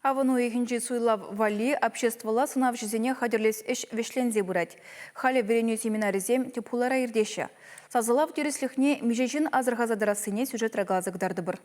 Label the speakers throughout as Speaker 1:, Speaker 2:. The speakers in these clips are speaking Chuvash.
Speaker 1: Авӑн уйӑхӗнчи суйлав валли обществӑлла сӑнавҫӑсене хатӗрлес ӗҫ вӗҫленсе пырать. Халӗ вӗренӳ семинарӗсем тӗп хулара иртеҫҫӗ. Сасӑлав тӗрӗслӗхне миҫе ҫын асӑрхаса тӑрассине сюжетра каласа кӑтартӑпӑр.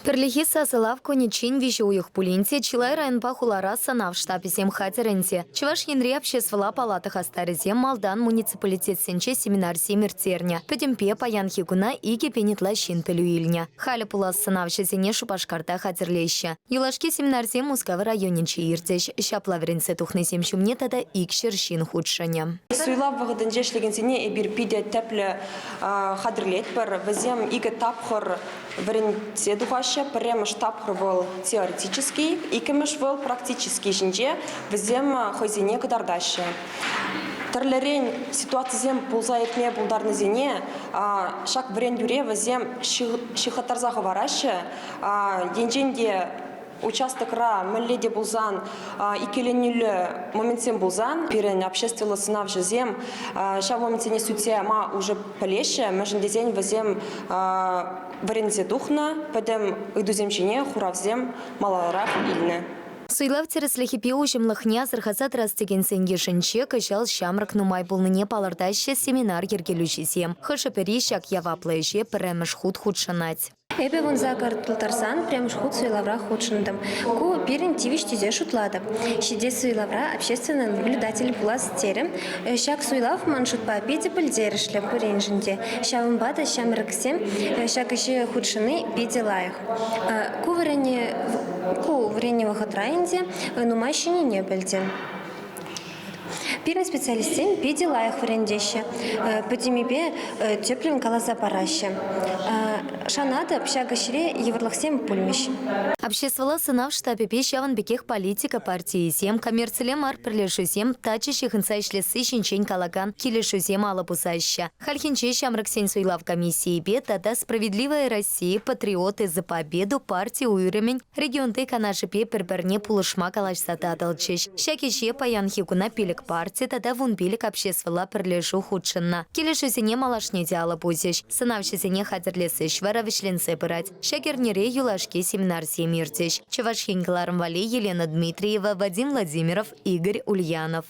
Speaker 2: Пӗрлехи сасӑлав кунӗччен виҫӗ уйӑх пулин те чылай районпа хулара сӑнав штабӗсем хатӗр ӗнтӗ. Чӑваш Енри обществӑлла палата хастарӗсем малтан муниципалитетсенче семинарсем ирттернӗ. Пӗтӗмпе паянхи куна 2000 ытла ҫын пӗлӳ илнӗ. Халӗ пулас сӑнавҫӑсене Шупашкарта хатӗрлеҫҫӗ. Юлашки семинарсем Мускав районӗнче иртӗҫ. Ҫапла вӗренсе тухнисем ҫумне тата икҫӗр ҫын хутшӑнӗ.
Speaker 3: Суйлав вӑхӑтӗнче ӗҫлекенсене эпир питӗ тӗплӗ хатӗрлетпӗр. Вӗсем икӗ тапхӑр вӗренсе тухаҫҫӗ. Пӗрремӗш тапхӑр вӑл теоретический, иккӗмӗш вӑл практический ҫинче вӗсем хӑйсене кӑтартаҫҫӗ. Тӗрлӗрен ситуацисем пулса иртме пултарнисене ҫак вӗрентӳре вӗсем ҫыхӑттарса хӑвараҫҫӗ. Енчен те участокра мӗнле те пулсан иккӗленӳллӗ моментсем пулсан пирӗн обществӑллӑ сӑнавҫӑсем ҫав моментсене сӳтсе яма уже пӗлеҫҫӗ, мӗншӗн тесен вӗсем вӗренсе тухнӑ, пӗтӗм ыйтусем ҫине хуравсем малалларах илнӗ.
Speaker 2: Суйлав тӗрӗслӗхӗпе уҫӑмлӑхне асӑрхаса тӑрас текенсен йышӗнче кӑҫал ҫамрӑк нумай пулнине палӑртаҫҫӗ семинар йӗркелӳҫисем. Хӑшӗ-пӗри ҫак яваплӑ ӗҫе пӗрремӗш хут хутшӑнать.
Speaker 4: Эпӗ 18 тултарсан пӗрремӗш хут суйлавра хутшӑнтӑм. Ку пирӗн тивӗҫ тесе шутлатӑп. Ҫитес суйлавра общественный наблюдатель пулас терӗм. Ҫак суйлав ман шутпа питӗ пӗлтерӗшлӗ пуриншӗн те. Ҫавӑнпа та ҫамрӑксем ҫак ӗҫе хутшӑнни питӗ лайӑх. Ку вӗреннӗ ку вӗреннӗ вӑхӑтра ӗнтӗ нумай ҫӗннине пӗлтӗм. Пирӗн специалистсем питӗ лайӑх вӗрентеҫҫӗ, пӗтӗмӗпе тӗплӗн каласа параҫҫӗ. Шанатӑп, ҫак ӗҫре йывӑрлӑхсем пулмӗҫ.
Speaker 2: Обществӑлла сӑнав штабӗпе ҫавӑн пекех политика партийӗсем, коммерцилле мар пӗрлешӳсем тачӑ ҫыхӑнса ӗҫлесси ҫинчен калакан килӗшӳсем алӑ пусаҫҫӗ. Хальхинче ҫамрӑксен суйлав комиссийӗпе тата «Справедливая Россия. Патриоты за победу» парти уйрӑмӗн регионти канашӗпе пӗр-пӗрне пулӑшма калаҫса татӑлчӗҫ. Ҫак ӗҫе паянхи куна пилӗк парти тата 15 обществӑлла пӗрлешӳ хутшӑннӑ. Килӗшӳсене малашне те алӑ пусӗҫ. Сӑнавҫӑсене хатӗрлес ӗҫ вара вӗҫленсе пырать. Ҫак эрнере юлашки семинарсем иртӗҫ. Чӑваш Ен кӑларӑм валли Елена Дмитриева, Вадим Владимиров, Игорь Ульянов.